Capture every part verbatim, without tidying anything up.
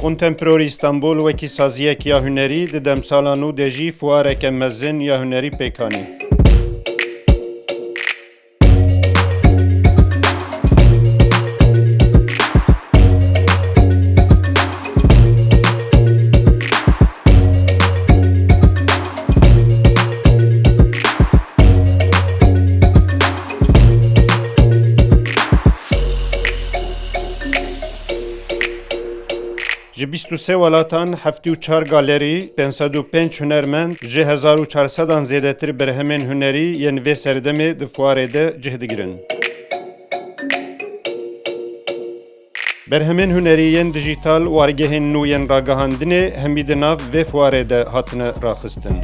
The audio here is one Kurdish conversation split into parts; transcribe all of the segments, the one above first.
Contemporary Istanbul wekî saziyek ya hunerî di demsala nû de jî fuareke mezin ya hunerî pêk anî. Ji bîst û sê welatan heftê û çar galerî, pênc sed û pênc hunermend, ji hezar û çar sedan zêdetir berhemên hunerî yên vê serdemê di fuarê de cih digirin. Berhemên hunerî yên dijîtal, wargehên nû yên ragihandinê hemî di nav vê fuarê de hatine raxistin.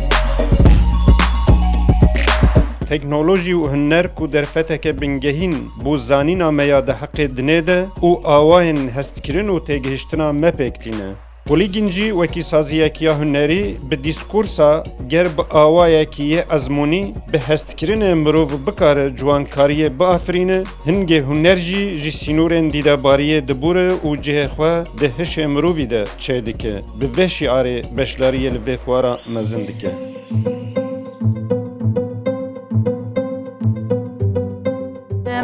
Teknolojî û huner ku derfeteke bingehîn bo zanîna me ya di heqê dinê de û awayên hestkirin û têgihiştina me pêk tîne. Polîgîn jî wekî saziyek ya hunerî bi dîskursa ger bi awayekî yê ezmûnî bi hestkirinê mirov bikare ciwankariyê biafirîne, hingê huner jî ji sînorên dîdebariyê dibûre û cihê xwe di hişê mirovî de çêdike. Bi vê şiarê beşdariyê li vê fuara mezin dike.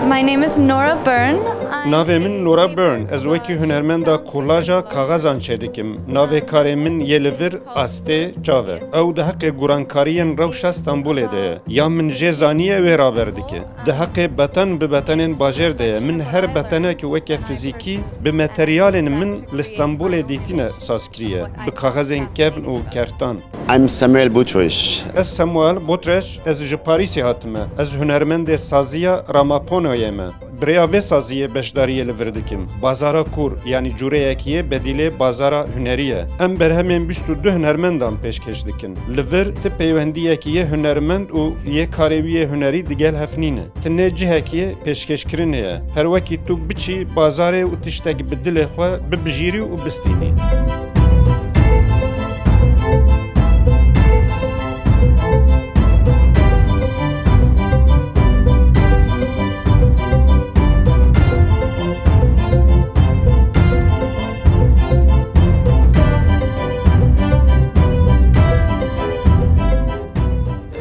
My name is Nora Byrne. I'm Navê min Nora Byrne. Ez wekî hunermenda kolaja kaxezan çêdikim. Navê karê min yê li vir astê çav e. Ew di heqê gurankariyên rewşa Stenbolê de ye. Ya min jê zaniye wê raver dike. Di heqê beten bi betenên bajêr de ye. Min her betenek weke fizîkî bi materyalên min li Stenbolê dîtine saz kiriye. Bi kaxezên kevn û kertan. I'm Samuel Butreş. Ez Samuel Butreş, ez ji Parîsê hatime. Ez hunermendê saziya Ramaponoyê me. Bi rêya vê saziyê beşdariyê li vir dikim. Bazara kûr, yanî cûreyekî yê bedîlê bazara hunerî ye. Em berhemên bîst û du hunermendan pêşkêş dikin. Li vir ti peywendiyekî yê hunermend û yê karê wî yê hunerî digel hev nîne. Ti ne cihekî yê pêşkêşkirinê ye. Her wekî tu biçî bazarê û tiştek bi dilê xwe bibijîrî û bistînî.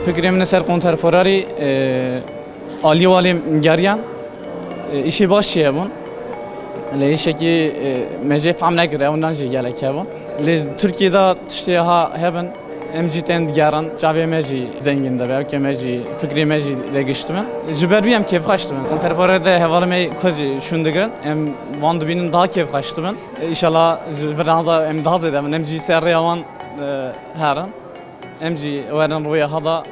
Fikrê min li ser konterporarî, e, alî walê min geriyan, e, îşê baş çêbûn. Lê îşekî, e, me jê fehm nekiriye, ew nan jî gelek hebûn. Lê Tirkiyê de tiştê ha hebin, em jî tên digerin, çavê me jî zengîn dibe, ewkê me jî, fikrê me jî lê giş dibin. Ji ber wî em kêfxweş dibin. Konterpore de hevalê me ku jî şûn digirin, em wan dibînin daha kêfxweş dibin. E, îşallah ji vir niha de em daha zêde bin, em jî ser rêya wan, e, herin. Em jî werin rûyê ha da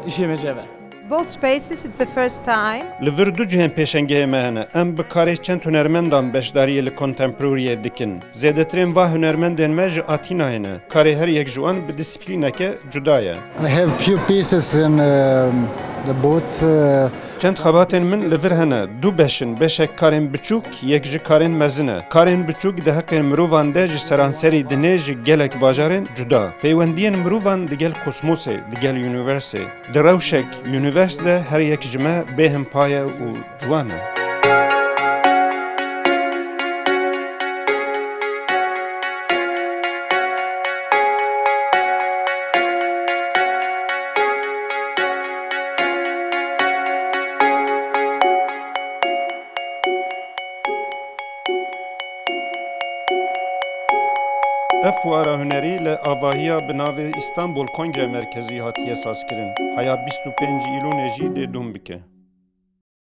îşê me jê be. Both spaces, it's the first time. Li vir du cihên pêşengehê me hene. Em bi karê çend hunermendan beşdariyê li kontemporariyê dikin. Zêdetirên va hunermendên me ji Atînayê ne. Karê her yek ji wan bi disiplîneke cuda ye. I have few pieces in, um, the booth, uh, Çend xebatên min li vir hene. Du beş in. Beşek karên biçûk, yek ji karên mezin e. Karên biçûk di heqên mirovan de ji seranserî dinê ji gelek bajarên cuda. Peywendiyên mirovan digel kosmosê, digel unîversê. Di rewşek unîvers de her yek ji me bêhim paye û ciwan e. Ev fuara hunerî li avahiya bi navê Îstanbul Kongre Merkezî hatiye sazkirin. Heya bîst û pênc Îlûnê jî dê dom bike.